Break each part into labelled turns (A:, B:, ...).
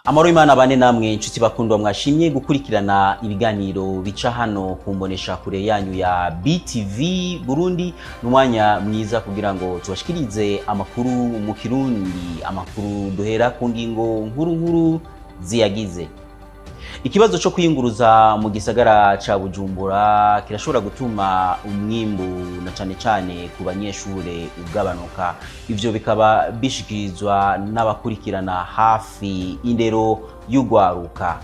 A: Amahoro y'Imana bane namwe, inshuti bakundwa mwashimye gukurikirana ibiganiro bica hano ku mbonesha kure yanyu ya BTV Burundi. Ni umwanya mwiza kugira ngo tubashikirize amakuru mu Kirundi. Amakuru duhera ku ngingo nkuru nkuru ziyagize. Ikibazo cyo kwiyunguruza mu gisagara ca Bujumbura kirashobora gutuma umwimbu, na cane cane ku banyeshure, ugabanuka. Ivyo bikaba bishikirizwa n'abakurikirana hafi indero y'ugwaruka.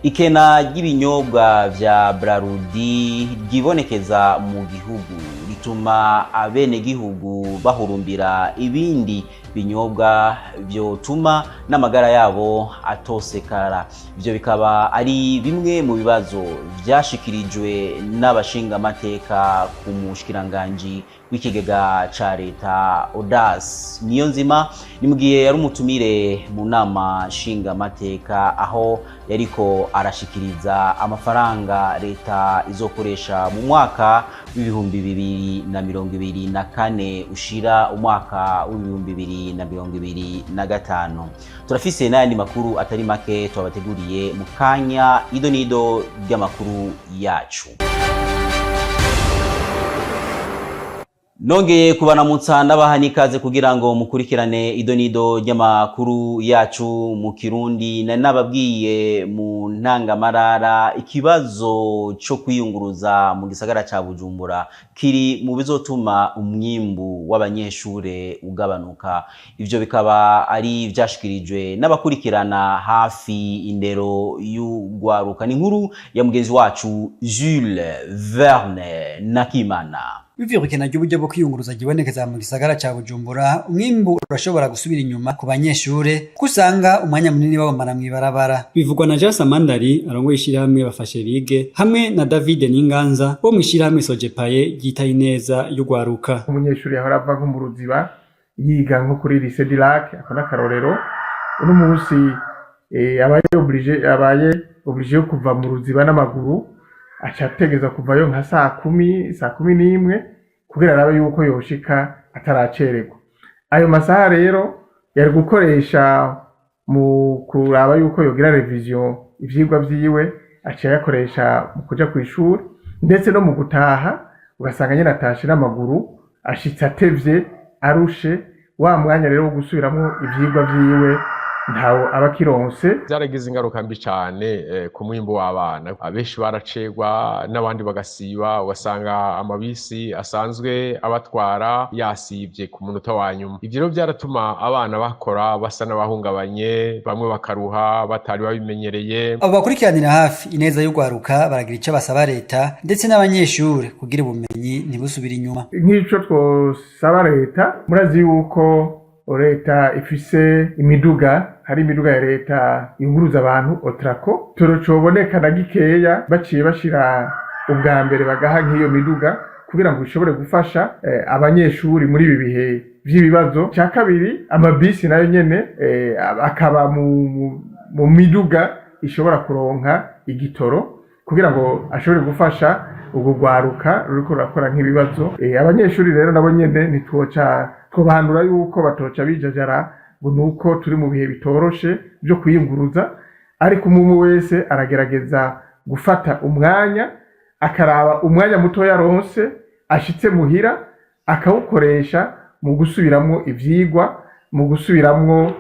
A: Ikena ry'ibinyobwa vya Brarudi ryibonekeza mu gihugu rituma abenegihugu bahurumbira ibindi binyobwa vyotuma n'amagara yabo atosekara. Ivyo bikaba ari bimwe mu bibazo vyashikirijwe n'abashingamateka ku mushikiranganji w'ikigega ca leta, Audace Niyonzima. Ni mu gihe yari umutumire mu nama nshingamateka, aho yariko arashikiriza amafaranga leta izokoresha mu mwaka w'2024 ushira umwaka w'2025. Turafise n'ayandi makuru atari make twabateguriye. Mu kanya, ido nido ry'amakuru yacu. Nongeye kubaramutsa, ndabaha n'ikaze kugira ngo mukurikirane ido nido ry'amakuru yacu mu Kirundi. Nari nababwiye mu ntangamarara, ikibazo cyo kwiyunguruza mu gisagara ca Bujumbura kiri mu bizotuma umwimbu w'abanyeshure ugabanuka. Ivyo bikaba ari vyashikirijwe n'abakurikirana hafi indero y'ugwaruka. Ni inkuru ya mugenzi wacu Jules Verne Nakimana.
B: Bivuye ku ikena ry'uburyo bwo kwiyunguruza ryibonekeza mu gisagara ca Bujumbura, umwimbu urashobora gusubira inyuma ku banyeshure, kuko usanga umwanya munini bawumara mw'ibarabara.
C: Bivugwa na Jean Samandari arongoye ishirahamwe Bafashe Bige, hamwe na David Ninganza wo mw'ishirahamwe Sojepaye ryitaye ineza y'ugwaruka.
D: Umunyeshuri yahora ava nko mu Ruziba yiga nko kuri Lycée du Lac, ako n'akarorero, uno munsi abaye obligé yo kuva mu Ruziba n'amaguru, aca ategeza kuvayo nka saa 10, saa 11, kugira arabe yuko yoshika ataracererwa. Ayo masaha rero yari gukoresha mu kuraba yuko yogira révision ivyigwa vyiwe, aca ayakoresha mu kuja kw'ishuri. Ndetse no mu gutaha ugasanga nyene atashe n'amaguru, ashitse atevye, arushe. Wa mwanya rero wo gusubiramwo ivyigwa vyiwe ntawo aba akironse.
E: Vyaragize ingaruka mbi cane ku mwimbu w'abana. Abenshi baracerwa, n'abandi bagasiba, ugasanga amabisi asanzwe abatwara yasivye ku munota wa nyuma. Ivyo rero vyaratuma abana bakora basa n'abahungabanye, bamwe bakaruha batari babimenyereye.
B: Abo bakurikiranira hafi ineza y'ugwaruka baragira ico basaba leta ndetse n'abanyeshure kugira ubumenyi ntibusubire inyuma.
D: Nk'ico twosaba leta, murazi yuko leta ifise imiduga, hari imiduga ya leta yunguruza abantu, Otraco. Toro coboneka na gikeya baciye bashira ubwa mbere bagaha nk'iyo miduga kugira ngo ishobore gufasha abanyeshuri muri ibi bihe vy'ibibazo. Ca kabiri, amabisi nayo nyene akaba mu miduga ishobora kuronka igitoro kugira ngo ashobore gufasha urwo rwaruka ruriko rurakora nk'ibibazo. Abanyeshuri rero nabo nyene ntitwoca twobahanura yuko batoca bijajara ngo nuko turi mu bihe bitoroshe vyo kwiyunguruza, ariko umwe wese aragerageza gufata umwanya, akaraba umwanya mutoya aronse ashitse muhira, akawukoresha mu gusubiramwo ivyigwa, mu gusubiramwo,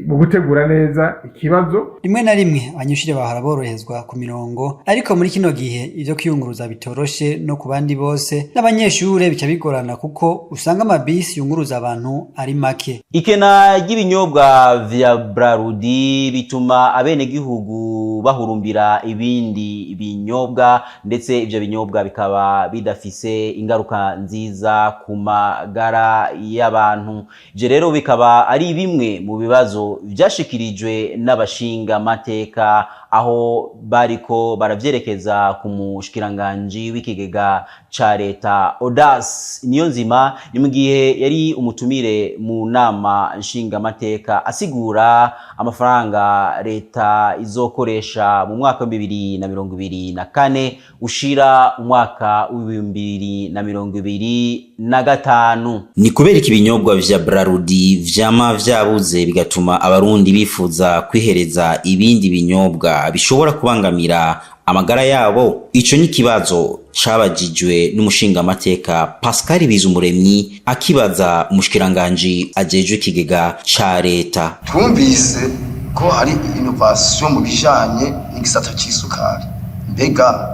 D: mu gutegura neza ikibazo.
B: Rimwe na rimwe abanyeshure bahora boroherezwa ku mirongo, ariko muri kino gihe ivyo kwiyunguruza bitoroshe no ku bandi bose, n'abanyeshure bica bigorana kuko usanga amabisi yunguruza abantu ari make.
A: Ikena ry'ibinyobwa vya Brarudi bituma abenegihugu bahurumbira ibindi binyobwa, ndetse ivyo binyobwa bikaba bidafise ingaruka nziza ku magara y'abantu. Ivyo rero bikaba ari bimwe mu bibazo vyashikirijwe n'abashinga mateka. Aho bariko baravyerekeza ku mushikiranganji w'ikigega ca leta Audace Niyonzima. Ni mu gihe yari umutumire mu nama nshingamateka, asigura amafaranga leta izokoresha mu mwaka wa 2024 ushira umwaka wa 2025.
F: Ni kubera iki ibinyobwa vya Brarudi vyama vyabuze, bigatuma Abarundi bifuza kwihereza ibindi binyobwa bishobora kubangamira amagara yabo? Ico ni ikibazo cabajijwe n'umushingamateka Pascal Bizumuremyi, akibaza umushikiranganji ajejwe ikigega ca leta.
G: Twumvise ko hari innovation mu bijanye n'igisata c'isukari. Mbega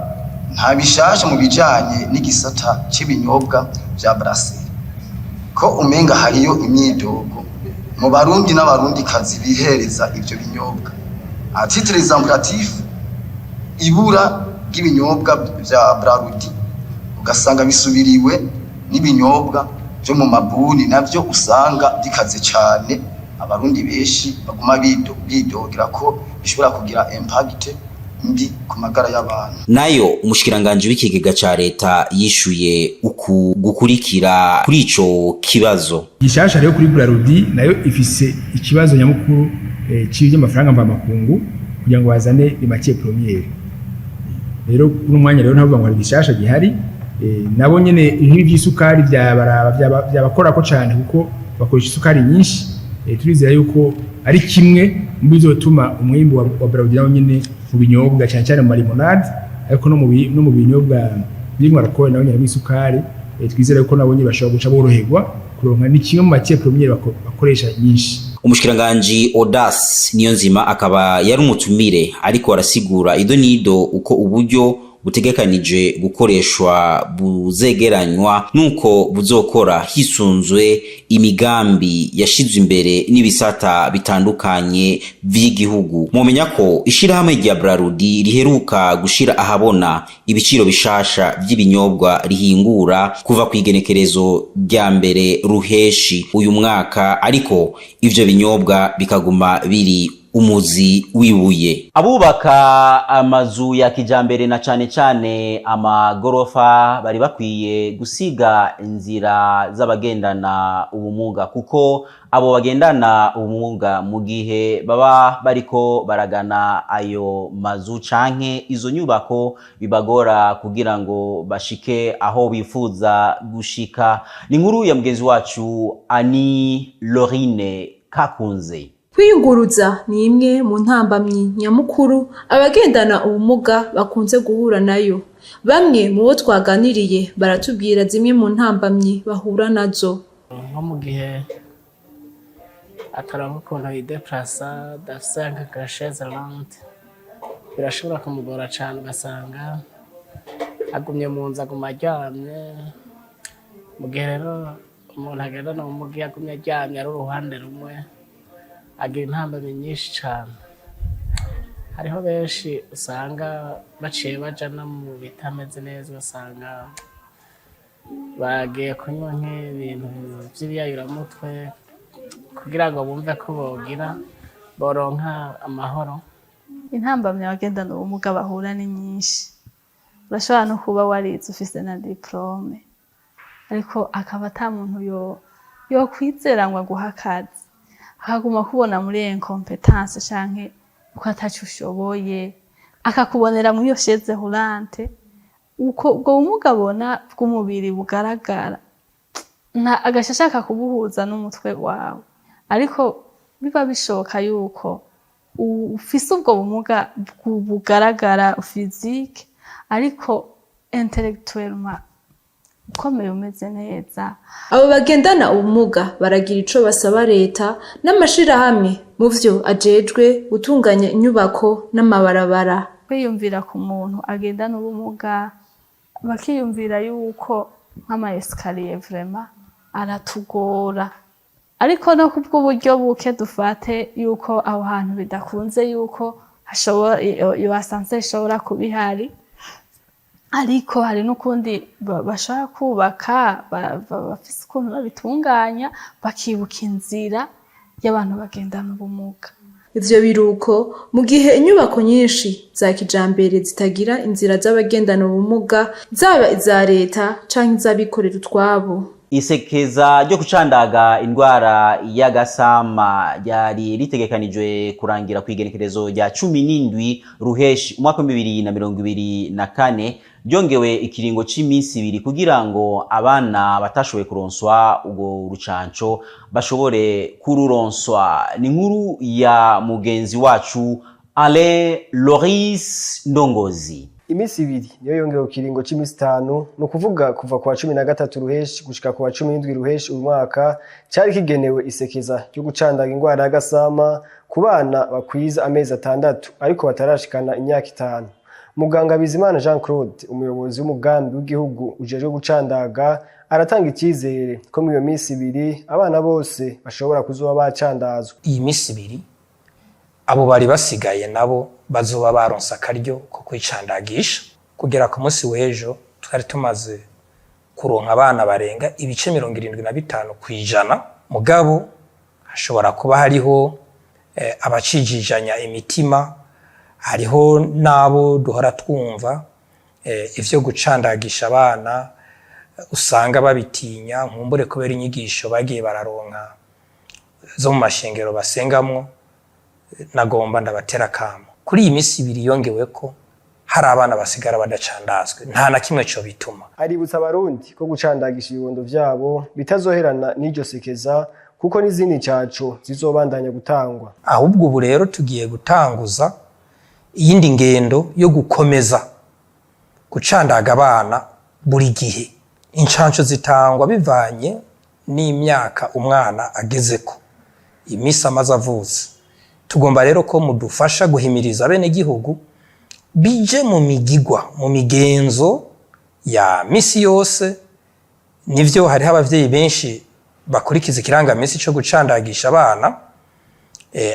G: nta bishasha mu bijanye n'igisata c'ibinyobwa vya brasserie, ko umenga hariyo imyidogo mu Barundi n'Abarundikazi bihereza ivyo binyobwa? À titre exemplatif, ibura ry'ibinyobwa vya Brarudi, ugasanga bisubiriwe n'ibinyobwa vyo mu mabuni, navyo usanga bikaze cane. Abarundi benshi baguma bidogera ko bishobora kugira impact mbi ku magara y'abantu.
F: Nayo umushikiranganji w'ikigega ca leta yishuye uku gukurikira kuri ico kibazo.
H: Gishasha rero kuri Brarudi, nayo ifise ikibazo nyamukuru cy'amafaranga mvamakungu kugira ngo bazane les matières premières. Rero kuri umwanya rero ntavuga ngo hari gishasha gihari. Nabo nyene nk'ibi by'isukari byabaraba, byabakorako cyane, kuko bakoresha isukari nyinshi. Turizera yuko ari kimwe mu bizotuma umwimbu wa Brarudi nawo nyene mu binyobwa, cyane cyane mu ma limonade, ariko no mu binyobwa birimo alcool, naho nyene harimo isukari. Twizera yuko nabo nyene bashobora guca boroherwa kuronka. Ni kimwe mu matières premières bakoresha nyinshi.
F: Umushikiranganji Audace Niyonzima akaba yari umutumire, ariko arasigura ido nido uko uburyo butegekanije gukoreshwa buzegeranywa, nuko buzokora hisunzwe imigambi yashizwe imbere n'ibisata bitandukanye vy'igihugu. Mwomenya ko ishirahamwe rya Brarudi riheruka gushira ahabona ibiciro bishasha vy'ibinyobwa rihingura kuva ku igenekerezo rya 1 Ruheshi uyu mwaka, ariko ivyo binyobwa bikaguma biri umuzi wibuye.
A: Abubaka amazu ya kijambere, na cane cane amagorofa, bari bakwiye gusiga inzira z'abagendana ubumuga, kuko abo bagendana ubumuga, mu gihe baba bariko baragana ayo mazu canke izo nyubako, bibagora kugira ngo bashike aho bifuza gushika. Ni inkuru ya mugenzi wacu Ani Lorine Kakunze.
I: Kwiyunguruza ni imwe mu ntambamyi nyamukuru abagendana ubumuga bakunze guhura nayo. Bamwe mu bo twaganiriye baratubwira zimwe mu ntambamyi bahura nazo.
J: Nko mu gihe ataronka ukuntu yideplasa, adafise nka chaise roulante, birashobora kumugora cane, ugasanga agumye mu nzu, aguma aryamye. Mu gihe rero umuntu agendana ubumuga, iyo agumye aryamye ari uruhande rumwe, agira intambamyi nyinshi cane. Hariho benshi usanga baciye baja no mu bitameze neza, ugasanga bagiye kunywa nk'ibintu vy'ibiyayuramutwe kugira ngo bumve ko bogira boronka amahoro.
K: Intambamyi abagendana ubumuga bahura ni nyinshi. Urashobora no kuba warize, ufise na diplôme, ariko akaba ata muntu yo yokwizera ngo aguhe akazi, akaguma akubona muri incompétence canke uko ataco ushoboye, akakubonera muri iyo chaise roulante. Uko ubwo bumuga abona bw'umubiri bugaragara, nta agaca ashaka kubuhuza n'umutwe wawe. Ariko biba bishoboka yuko ufise ubwo bumuga bugaragara physique, ariko intellectuellement ukomeye, umeze neza.
I: Abo bagendana ubumuga baragira ico basaba leta n'amashirahamwe mu vyo ajejwe gutunganya inyubako n'amabarabara.
K: Kwiyumvira ku muntu agendana ubumuga, bakiyumvira yuko nk'ama escalier vraiment aratugora, ariko no kubw'uburyo buke, dufate yuko aho hantu bidakunze yuko hashobora iyo ascenseur ishobora kuba ihari, ariko hari n'ukundi bashobora kubaka, bafise ukuntu babitunganya, bakibuka inzira y'abantu bagendana ubumuga.
I: Ivyo biruko mu gihe inyubako nyinshi za kijambere zitagira inzira z'abagendana ubumuga, zaba iza leta canke iz'abikorera utwabo.
A: Isekeza ryo kucandaga indwara y'agasama ryari ritegekanijwe kurangira ku igenekerezo rya 17 Ruheshi umwaka wa 2024, ryongewe ikiringo c'iminsi 2 kugira ngo abana batashoboye kuronswa urwo rucanco bashobore kururonswa. Ni inkuru ya mugenzi wacu Alain Loris Ndongozi.
L: Iminsi 2 niyo yongewe kiringo c'imisi 5, ni ukuvuga kuva ku wa 13 Ruheshi gushika ku wa 17 Ruheshi uyu mwaka. Cari kigenewe isekeza ryo gucandaga ingwara y'agasama ku bana bakwiza amezi 6 ariko batarashikana imyaka 5. Muganga Bizimana Jean Claude, umuyobozi w'umugambi w'igihugu ujejwe gucandaga, aratanga icyizere ko muri iyo minsi 2 abana bose bashobora kuzoba bacandazwa.
M: Iyi minsi 2 abo bari basigaye nabo bazoba baronse akaryo ko kwicandagisha. Kugera ku munsi w'ejo twari tumaze kuronka abana barenga 75%, mugabo hashobora kuba hariho abacijijanya imitima, hariho n'abo duhora twumva ivyo gucandagisha abana usanga babitinya, nkumbure kubera inyigisho bagiye bararonka zo mu mashengero basengamwo. Nagomba ndabatera akamo kuri iyi minsi 2 yongewe ko hari abana basigara badacandazwe, nta na kimwe co bituma.
L: Aributsa Abarundi ko gucandagisha ibibondo vyabo bitazoherana n'iryo sekeza, kuko n'izindi ncaco zizobandanya gutangwa.
M: Ahubwo ubu rero tugiye gutanguza iyindi ngendo yo gukomeza gucandaga abana buri gihe. Incanco zitangwa bivanye n'imyaka umwana agezeko, imisi amaze avutse. Tugomba rero ko mudufasha guhimiriza abenegihugu bije mu migigwa, mu migenzo ya misi yose. Nivyo, hariho abavyeyi benshi bakurikiza ikirangamisi co gucandagisha abana,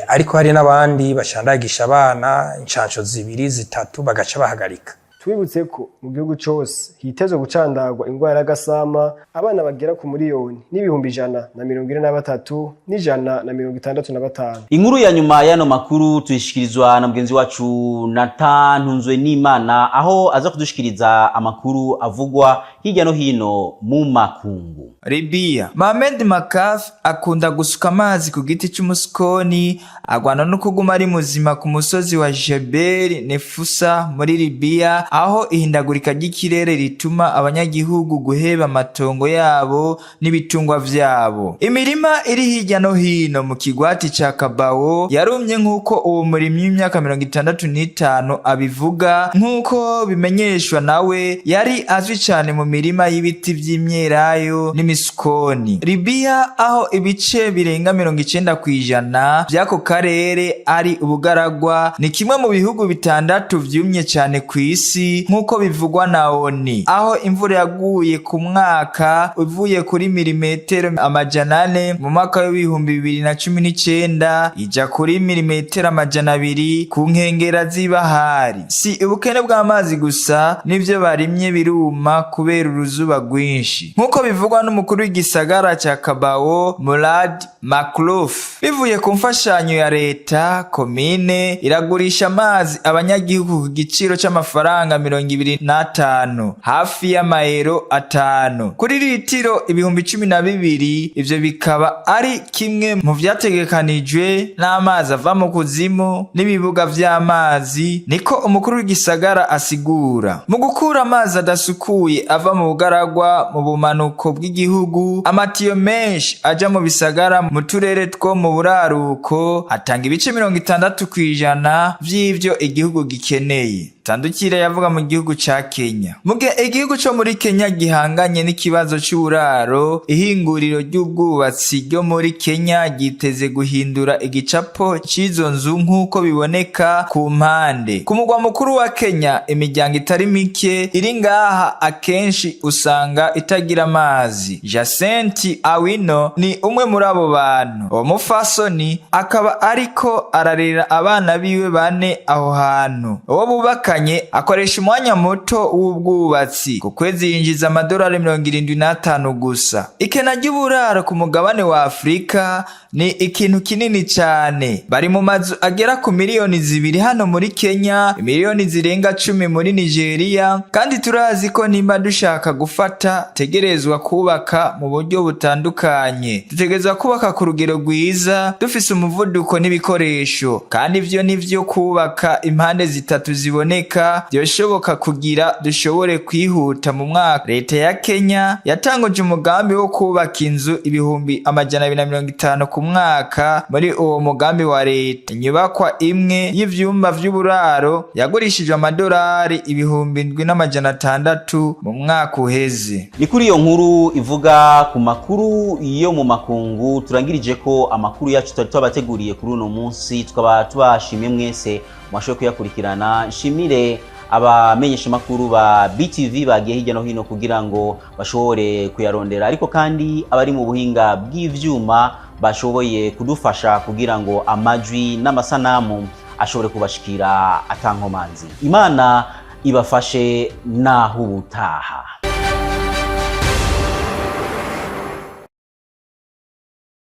M: ariko hari n'abandi bacandagisha abana incanco 2, 3 bagaca bahagarika.
L: Tubibutse ko mu gihugu cose hitezwe gucandagwa ingwara y'agasama abana bagera ku 1,143,165.
A: Inkuru ya nyuma y'ano makuru tuyishikirizwa na mugenzi wacu Nathan Ntunzwe n'Imana, aho aza kudushikiriza amakuru avugwa hirya no hino mu makungu.
N: Libya. Mohamed Makaf akunda gusuka amazi ku giti cy'umusikoni, agwana no kuguma ari muzima ku musozi wa Jebel Nefusa muri Libya, aho ihindagurika ry'ikirere rituma abanyagihugu guheba amatongo yabo n'ibitungwa vyabo. Imirima iri hirya no hino mu kigwati ca Kabawo yarumye, nk'uko uwo murimyi w'imyaka 65 abivuga. Nk'uko bimenyeshwa nawe, yari azwi cyane mu mirima y'ibiti vy'imyelayo n'imisukoni. Libya, aho ibice birenga 90% vy'ako karere ari ubugaragwa, ni kimwe mu bihugu bitandatu vyumye cyane ku isi, nk'uko bivugwa na ONU, aho imvura yaguye ku mwaka ivuye kuri milimetero 400 mu mwaka w'2019 ija kuri milimetero 200 ku nkengera z'ibahari. Si ubukene bw'amazi gusa, n'ivyo barimye biruma kubera uruzuba rwinshi, nk'uko bivugwa n'umukuru w'igisagara ca Kabawo, Murad Makhlouf. Bivuye ku mfashanyo ya leta, komine iragurisha amazi abanyagihugu ku giciro c'amafaranga 25, hafi y'amayero 5 kuri litiro 12,000. Ivyo bikaba ari kimwe mu vyategekanijwe n'amazi ava mu kuzimu n'ibibuga vy'amazi, niko umukuru w'igisagara asigura. Mu gukura amazi adasukuye ava mu bugaragwa mu bumanuko bw'igihugu, amatiyo menshi aja mu bisagara mu turere two mu buraruko atanga ibice 60% vy'ivyo igihugu gikeneye. Tandukire yavuga mu gihugu ca Kenya. Mu gihe igihugu co muri Kenya gihanganye n'ikibazo c'uburaro, ihinguriro ry'ubwubatsi ryo muri Kenya ryiteze guhindura igicapo c'izo nzu nk'uko biboneka ku mpande. Ku mugwa mukuru wa Kenya, imiryango itari mike iri ngaha akenshi usanga itagira amazi. Jacenti Awino ni umwe muri abo bantu. Uwo mufasoni akaba ariko ararera abana biwe bane aho hantu. Uwo bubakanye atandukanye akoresha umwanya muto w'ubwubatsi. Ku kwezi yinjiza amadolari 75 gusa. Ikena ry'uburaro ku mugabane wa Afurika ni ikintu kinini cyane. Bari mu mazu agera ku miliyoni 2 hano muri Kenya, miliyoni zirenga 10 muri Nigeria. Kandi turazi ko nimba dushaka gufata, tegerezwa kubaka mu buryo butandukanye. Dutegerezwa kubaka ku rugero rwiza, dufise umuvuduko n'ibikoresho, kandi ivyo nivyo kubaka impande zitatu ziboneka byoshoboka kugira dushobore kwihuta mu mwaka. Leta ya Kenya yatanguje umugambi wo kubaka inzu 250,000 ku mwaka. Muri uwo mugambi wa leta, inyubakwa imwe y'ivyumba vy'uburaro yagurishijwe amadolari 7600 mu mwaka uheze.
A: Ni kuri iyo nkuru ivuga ku makuru yo mu makungu turangirije ko amakuru yacu twari twabateguriye kuri uno munsi. Tukaba tubashimye mwese mwashoboye kuyakurikirana. Nshimire abamenyesha makuru ba BTV bagiye hirya no hino kugira ngo bashobore kuyarondera, ariko kandi abari mu buhinga bw'ivyuma bashoboye kudufasha kugira ngo amajwi n'amasanamu ashobore kubashikira atankomanzi. Imana ibafashe, naho ubutaha.